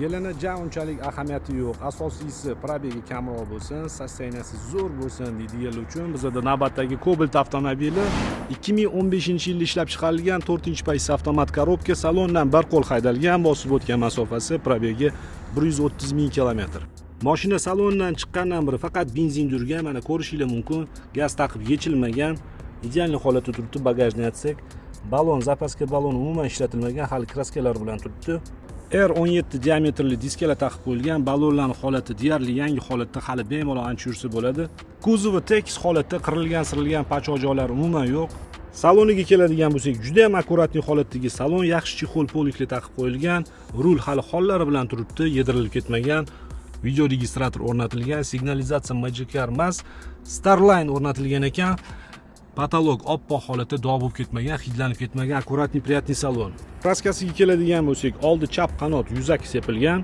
Yilini ja unchalik ahamiyati yo'q, asosiysi пробег i kamroq bo'lsin, состояние si zo'r bo'lsin deydiganlar uchun bizada navbatdagi Cobalt avtomobili, 2015 yilda ishlab chiqarilgan, to'rtinchi pozitsiya, avtomat коробка, salondan bir qo'l haydalgan, bosib o'tgan masofasi, пробег i 130 ming kilometr. Moshina salondan chiqqandan beri faqat benzin yurgan, mana ko'rishinglar mumkin, gaz taqib yechilmagan, идеальный holatda turibdi. Багажный отсек, balon, запаска balon umuman ishlatilmagan, hali краска lar bilan turibdi. R17 diametrli diskalar taqib qo'yilgan, balonlarni holati deyarli yangi holatda, hali bemalol ancha yursa bo'ladi. Kuzovi tekis holatda, qirilgan sirilgan pachoq joylari umuman yo'q. Saloniga keladigan bo'lsak, juda ham аккуратный holatdagi salon, yaxshi чехол полик lar taqib qo'yilgan, rul hali hollari bilan turibdi, yedirilib ketmagan, video registrator o'rnatilgan, signalizatsiya Magicar emas, Starline o'rnatilgan ekan. Потолок oppoq holatda, dog' bo'lib ketmagan, hidlanib ketmagan, аккуратный, приятный salon. Краска siga keladigan bo'lsak, oldi chap qanot yuzaki sepilgan,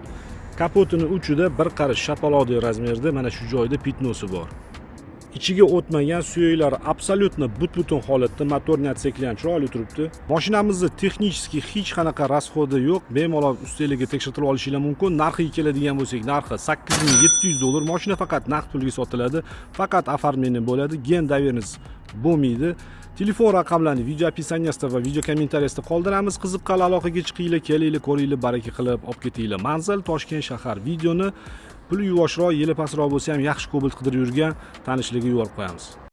kapotini uchida bir qarish shapaloqdek razmerda mana shu joyda пятно si bor, ichiga o'tmagan, suyaklari абсолютно but butun holatda, моторный отсек lar ham chiroyli turibdi. Mashinamizni технический hech qanaqa расход i yo'q, bemalol ustinglarga tekshirtirib olishinglar mumkin. Narxiga keladigan bo'lsak, narxi 8700 dollar. Mashina faqat naqd pulga sotiladi, faqat оформление bo'ladi, ген доверенность bo'lmaydi. Telefon raqamlarini video описание sida va video kommentariyasida qoldiramiz. Qiziqqanlar aloqaga chiqinglar, kelinglar, ko'ringlar, baraka qilib olib ketinglar. Manzil: Toshkent shahar. Videoni puli yuvoshroq, yili pastroq bo'lsa ham yaxshi Cobalt qidirib yurgan tanishlarga yuborib qo'yamiz.